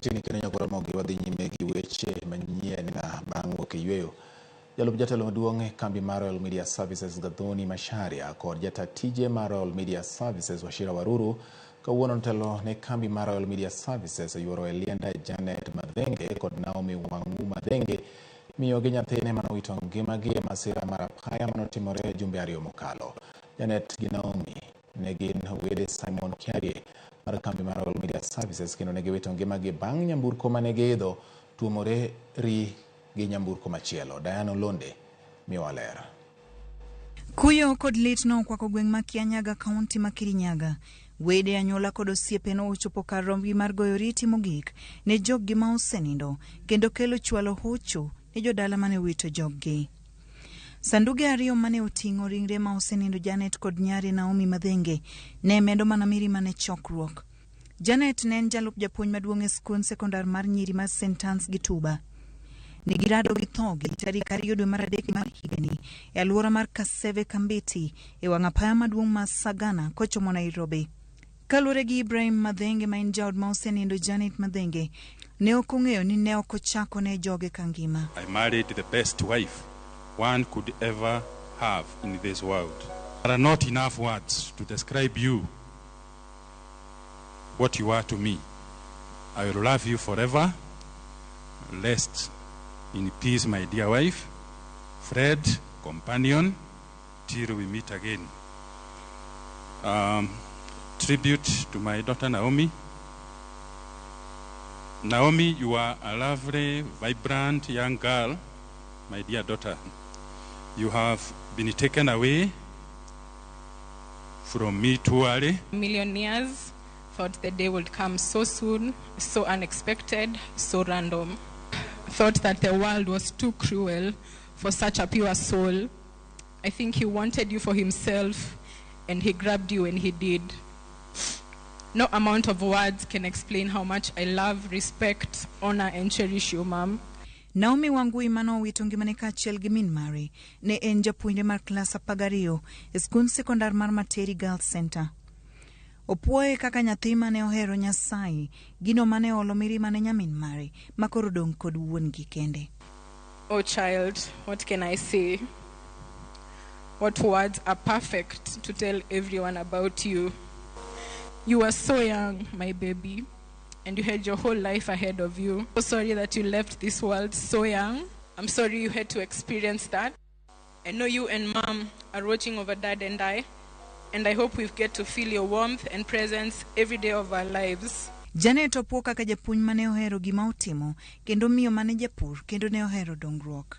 Chiegni kendo nyakoro mogi wadhi nyime gi weche manyien bang' wuok e yueyo. Jalup jatelo maduong' e kambi mar Royal Media Services Gathoni Macharia kod jata tije mar Royal Media Services Wachira Waruru kawuono notelo ne kambi mar Royal Media Services e yuoro e liend Janet Mathenge kod Naomi Wang'u Mathenge miyo gi nyathine manowito ngimagi e masira mar apaya manotimore jumbe ariyo mokalo. Janet gi Naomi ne gin wede Simon Kiarie mar kambi mar Royal Media Services kendo ne giwito ngimagi bang' nyamburko mane giidho tuomore ri gi nyamburko machielo. Diana Olonde miyowa ler. Kuyo kod lit nokwako gweng' ma Kianyaga, kaunti ma Kirinyaga. Wede, anyuola kod osiepe nochopo kar rombgi mar goyo oriti mogik ne joggi ma osenindo kendo kelo chwalo hocho ne jodala mane owito joggi. Sanduge ariyo mane oting'o ringre ma osenindo Janet kod nyare Naomi Mathenge ne medo mana mirima ne chokruok. Janet ne en jalup japuonj maduong' e skund sekondar mar nyiri mar St. Anne's Gituba. Ne girado gi thogi tarik 2 dwe mar 3 mar higani e alwora mar Kaseve Kambiti e wang' apaya maduong' ma Sagana kochomo Nairobi. Kaluwore gi Ibrahim Mathenge ma en jaod ma osenindo Janet Mathenge, ne ok ong'eyo ni ne ok ochako ne joge ka ngima. I married the best wife one could ever have in this world. There are not enough words to describe you, what you are to me. I will love you forever. Rest in peace, my dear wife, friend, companion, till we meet again. Tribute to my daughter Naomi. Naomi, you are a lovely, vibrant young girl, my dear daughter. You have been taken away from me too early. Millionaires thought the day would come so soon, so unexpected, so random. Thought that the world was too cruel for such a pure soul. I think he wanted you for himself, and he grabbed you and he did. No amount of words can explain how much I love, respect, honor, and cherish you, Mom. Naomi Wangui manowito ngimane kaachiel gi min mare ne en japuonjre mar klas 12 e skund sekondar mar Materi Girls Center. Opuoye kaka nyathi mane ohero Nyasaye, gino mane olo mirima ne nyamin mare ma koro odong' kod wuon-gi kende. Oh child, what can I say? What words are perfect to tell everyone about you? You were so young, my baby, and you had your whole life ahead of you. So sorry that you left this world so young. I'm sorry you had to experience that. I know you and Mom are watching over Dad and I, and I hope we get to feel your warmth and presence every day of our lives. Janet opuo kaka japuonj mane ohero gima otimo kendo miyo mane japur kendo ne ohero dongruok.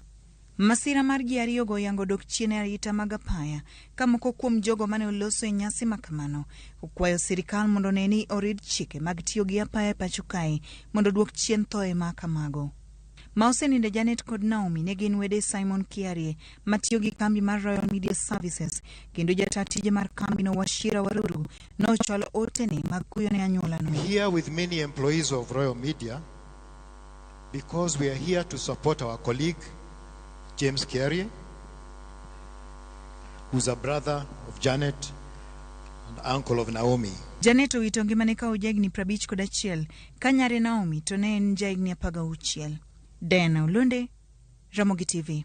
Masira mar ji ariyogo oyango dok chien e arita mag apaya ka moko kuom jogo mane oloso e nyasi ma kamano okwayo sirikal mondo one ni orid chike mag tiyo gi apaya e pacho kae mondo oduok chien thoe ma kamago. Ma osenindo Janet kod Naomi ne gin wede Simon Kiarie matiyo gi kambi mar Royal Media Services kendo jata tije mar kambino Wachira Waruru nochwalo otene mag kuyo ne anyuolano. Here with many employees of Royal Media because we are here to support our colleague James Kiarie, who's a brother of Janet and uncle of Naomi. Janet owito ngimane ka ojahigni 51 ka nyare Naomi to ne en jahigni 16. Diana Olonde, Ramogi TV.